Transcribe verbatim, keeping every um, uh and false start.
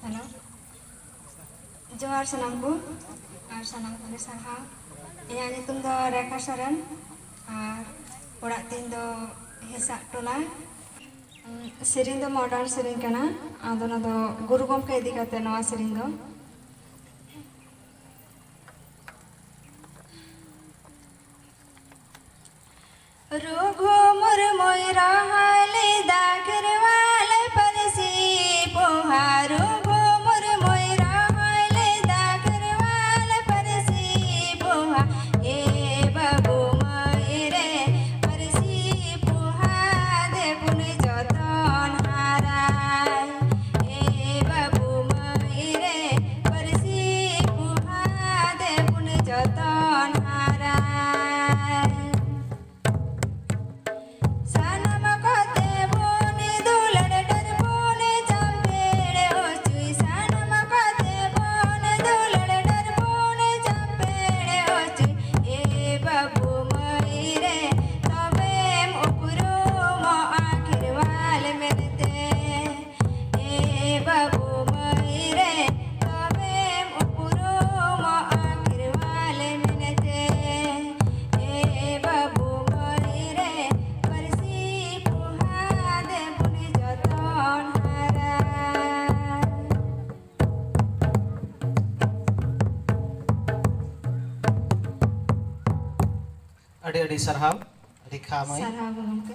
Hello, ᱡᱚᱦᱟᱨ ᱥᱟᱱᱟᱢ ᱠᱚ, ᱟᱨ ᱥᱟᱱᱟᱢ ᱠᱚᱜᱮ ᱥᱟᱨᱦᱟᱣ᱾ ᱤᱧᱟᱹᱜ ᱧᱩᱛᱩᱢ ᱫᱚ ᱨᱮᱠᱷᱟ ᱥᱚᱨᱮᱱ, ᱟᱨ ᱚᱲᱟᱜ ᱛᱤᱧ ᱫᱚ ᱦᱮᱸᱥᱟᱜ ᱴᱚᱞᱟ᱾ ᱩᱸ, ᱥᱮᱨᱮᱧ ᱫᱚ ᱢᱚᱰᱟᱨᱱ ᱥᱮᱨᱮᱧ ᱠᱟᱱᱟ, ᱟᱫᱚ ᱚᱱᱟ ᱫᱚ ᱜᱩᱨᱩ ᱜᱚᱢᱠᱮ ᱤᱫᱤ ᱠᱟᱛᱮ ᱱᱚᱣᱟ ᱥᱮᱨᱮᱧ ᱫᱚ᱾ ᱨᱚᱜᱷᱩ ᱢᱩᱨᱢᱩᱭ ᱨᱚᱦᱚᱭ ᱞᱮᱫᱟ ᱠᱷᱮᱨᱣᱟᱞ ᱯᱟᱹᱨᱥᱤ ᱯᱚᱦᱟ᱾ ᱨᱚᱜᱷᱩ ᱢᱩᱨᱢᱩᱭ ᱨᱚᱦᱚᱭ ᱞᱮᱫᱟ ᱠᱷᱮᱨᱣᱟᱞ ᱯᱟᱹᱨᱥᱤ ᱯᱚᱦᱟ᱾ ᱮ ᱵᱟᱹᱵᱩ ᱢᱟᱹᱭ ᱨᱮ ᱯᱟᱹᱨᱥᱤ ᱯᱚᱦᱟ ᱫᱮᱵᱩᱱ ᱡᱚᱛᱚᱱ ᱦᱟᱨᱟᱭ᱾ ᱮ ᱵᱟᱹᱵᱩ ᱢᱟᱹᱭ ᱨᱮ ᱯᱟᱹᱨᱥᱤ ᱯᱚᱦᱟ ᱫᱮᱵᱩᱱ ᱡᱚᱛᱚᱱ ᱦᱟᱨᱟᱭ᱾ ᱥᱟᱱᱟᱢ ᱠᱚᱛᱮ ᱵᱚᱱ ᱫᱩᱞᱟᱹᱲ ᱰᱟᱹᱨ ᱵᱚᱱ ᱪᱟᱢᱯᱮᱲ ᱚᱪᱚᱭ᱾ ᱥᱟᱱᱟᱢ ᱠᱚᱛᱮ ᱵᱚᱱ ᱫᱩᱞᱟᱹᱲ ᱰᱟᱹᱨ ᱵᱚᱱ ᱪᱟᱢᱯᱮᱲ ᱚᱪᱚᱭ᱾ ᱮ ᱵᱟᱹᱵᱩ ᱢᱟᱹᱭ ᱨᱮ ᱛᱚᱵᱮᱢ ᱩᱯᱨᱩᱢᱚᱜᱼᱟ ᱠᱷᱮᱨᱣᱟᱞ ᱢᱮᱱᱛᱮ᱾ ᱮ ᱵᱟᱹᱵᱩ ᱢᱟᱹᱭ ᱨᱮ ᱛᱚᱵᱮᱢ ᱩᱯᱨᱩᱢᱚᱜᱼᱟ ᱠᱷᱮᱨᱣᱟᱞ ᱢᱮᱱᱛᱮ᱾ ᱮ ᱵᱟᱹᱵᱩ ᱢᱟᱹᱭ ᱨᱮ ᱯᱟᱹᱨᱥᱤ ᱯᱚᱦᱟ ᱫᱮᱵᱩᱱ ᱡᱚᱛᱚᱱ ᱦᱟᱨᱟ᱾ ᱟᱹᱰᱤ ᱟᱹᱰᱤ ᱥᱟᱨᱦᱟᱣ ᱨᱮᱠᱷᱟ ᱢᱟᱹᱭ᱾ ᱥᱟᱨᱦᱟᱣ ᱜᱮ ᱜᱚᱢᱠᱮ᱾